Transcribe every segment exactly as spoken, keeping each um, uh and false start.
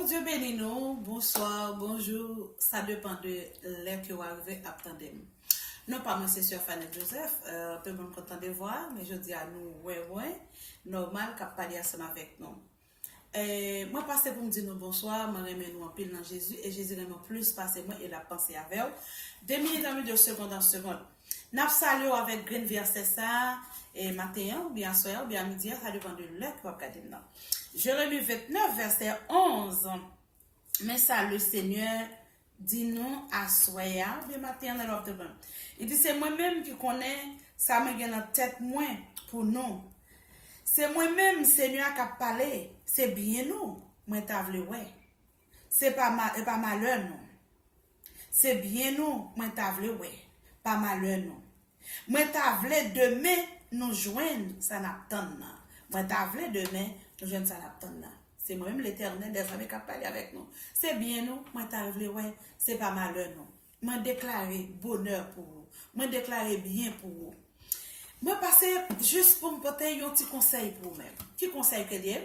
Bondye beni nou, bonswa, bonjou, sa depann de lè ke w arive ap tande m. Non pa mwen se Sè Fanette Joseph, euh, tout moun konn tande vwa, men jodi a nou wè mwen, nòmal, k ap pale ansanm avèk nou. Eh, mwen pase pou m di nou bonswa, mwen renmen nou anpil nan Jezi, e Jezi renmen w plis pase mwen, e l ap panse avè w. De minit an minit, de segond an segond. N ap salye w avèk grenn vèsè sa a, e maten an, oubyen aswè a, oubyen a midi a, sa depann de lè ke w ap gade m nan. Jeremi vennèf, vèsè onz. Men sa Lesenyè di nou aswè a, oubyen maten an, lè w ap tande m. Li di, se mwen menm ki konnen sa mwen gen nan tèt mwen pou nou. Se mwen menm, Senyè a, k ap pale. Se byen nou mwen ta vle wè. Se pa ma-, e pa malè nou. Se byen nou mwen ta vle wè, pa malè nou. Mwen ta vle demen nou jwenn sa n ap tann nan. Mwen ta vle demen nou jwenn sa n ap tann nan. Se mwen menm Letènèl dèzame k ap pale avèk nou. Se byen nou mwen ta vle wè, se pa malè nou. Mwen deklare bonè pou ou. Mwen deklare byen pou ou. Mwen pase jis pou m pote yon ti konsèy pou ou menm. Ki konsèy ke l ye?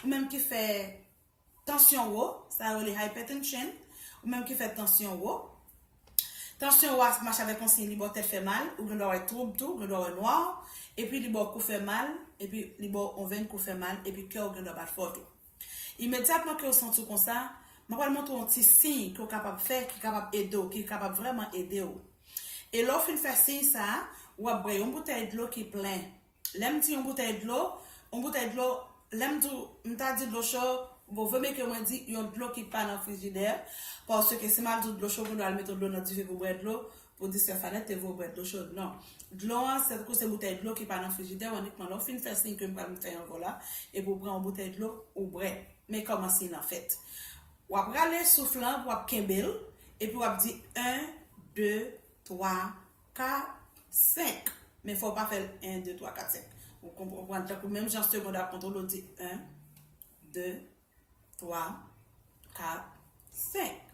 Ou menm ki fè tansyon wo, sa yo rele hypertension, ou menm ki fè tansyon wo. Tansyon wo a mache avèk yon siy, li ba w tèt fè mal, ou gen dwa wè twoub tou, ou gen dwa wè nwa, epi li ba w kou fè mal, epi li ba w yon venn kou fè mal, epi kè w gen dwa bat fò tou. Imedyatman ke w santi w konsa, mwen pral montre w yon ti siy ke w kapab fè, ki kapab ede w, ki kapab vrèman ede w. E lè w fin fè siy sa a, w ap bwè yon boutèy dlo ki plen. Lè m di yon boutèy dlo, yon boutèy dlo, lè m di w, m ta di dlo cho, bon, vle ke mwen di yon dlo ki pa nan frijidè, paske si m al di w dlo cho, ou gen dwa al mete dlo nan dife pou bwè dlo, pou di Sè Fanette te voye w bwè dlo cho. Non. Dlo an, se tankou se boutèy dlo ki pa nan frijidè, inikman lè w fin fè siy ke m pral fè ankò la, epi w pran yon boutèy dlo, ou bwè. Men kòman siy lan fèt. W ap rale souf lan, w ap kenbe l, epi w ap di en, de, twa, kat, senk. Men fò w pa fè l en, de, twa, kat, senk. Ou konprann? Tankou menm jan segond ap kontwole, w di en, de, twa, kat, senk.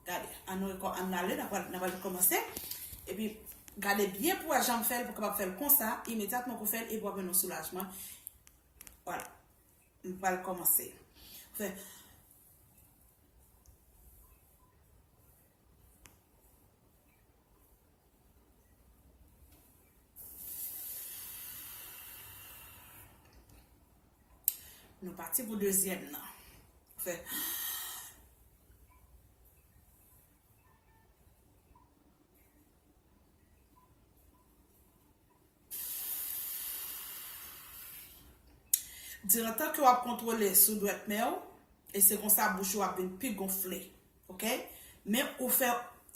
Gade, ann rekò-, ann ale, n ap pral, n ap pral kòmanse. Epi, gade byen pou w wè jan m fè l, pou w kapab fè l konsa, imedyatman pou w fè l, epi w ap jwenn yon soulajman. Vwala. M pral kòmanse. Fè. Nou pati pou dezyèm nan. Fè. Diran tan ke w ap kontwole sou dwèt men w, e se konsa bouch ou ap vin pi gonfle. Oke? Men ou fè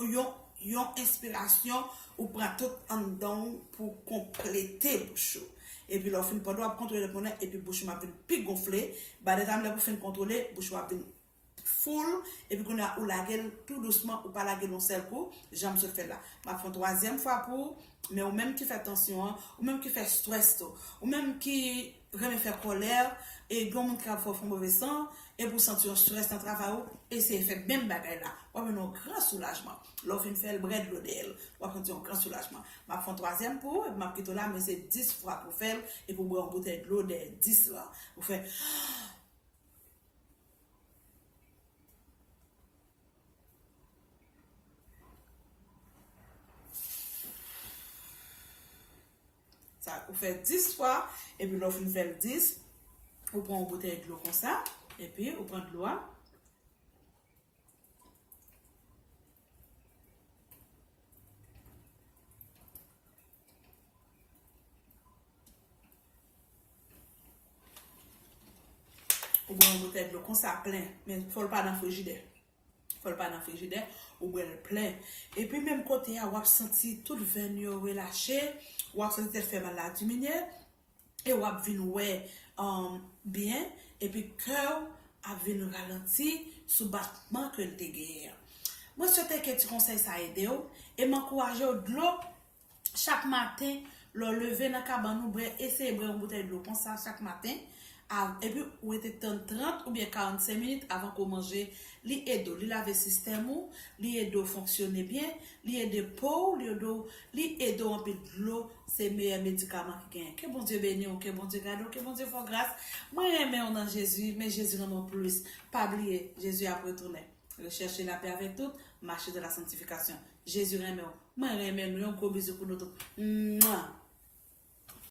yon, yon enspirasyon, ou pran tout anndan w pou konplete bouch ou. Epi lè w fin, pandan w ap kontwole, konnen, epi bouch ou ap vin pi gonfle, by the time lè pou fin kontwole, bouch ou ap vin full, epi kounye a ou lage l tou dousman, ou pa lage l yon sèl kou, jan m sot fè l la. M ap fè yon twazyèm fwa pou ou, men ou menm ki fè tansyon an, ou menm ki fè strès tou, ou menm ki renmen fè kòlè, e gen yon moun ki ap fè w fè yon move san, epi w santi yon strès nan travay ou, eseye fè menm bagay la. W ap jwenn yon gran soulajman. Lè w fin fè l, bwè dlo dèyè l. W ap santi yon gran soulajman. M ap fè yon twazyèm pou ou, epi m ap kite w la, men se dis fwa pou w fè l, epi w bwè yon boutèy dlo dèyè dis lan. Ou fè Sa, ou fè dis fwa, epi lè w fin fè l dis, ou pran yon boutèy dlo konsa, epi ou pran dlo a. Ou pran yon boutèy dlo konsa plen, men fò l pa nan frijidè. Fò l pa nan frijidè, ou bwè l plen. Epi menm kote a, w ap santi tout venn yo relache, w ap santi tèt fè mal la diminye, e w ap vin wè, um, byen, epi kè w ap vin ralanti sou batman ke l te genyen an. Mwen swete ke ti konsèy sa ede w, e m ankouraje w, dlo, chak maten, lè w leve nan kabann ou, bwè, eseye bwè yon boutèy dlo konsa chak maten, Epi ou rete tann trant oubyen karannsenk minit avan ke w manje. Li ede w, li lave sistèm ou, li ede w fonksyone byen, li ede po w, li ede w, li ede w anpil. Dlo se meyè medikaman ki genyen. Ke Bondye beni w, ke Bondye gade w, ke Bondye fè w gras. Mwen renmen w nan Jezi, men Jezi renmen w plis. Pa bliye, Jezi ap retounen. Recherchez la paix avec tout, marchez dans la sanctification. Jezi renmen w. Mwen renmen nou. Yon gwo bizou pou nou tout. Mwa!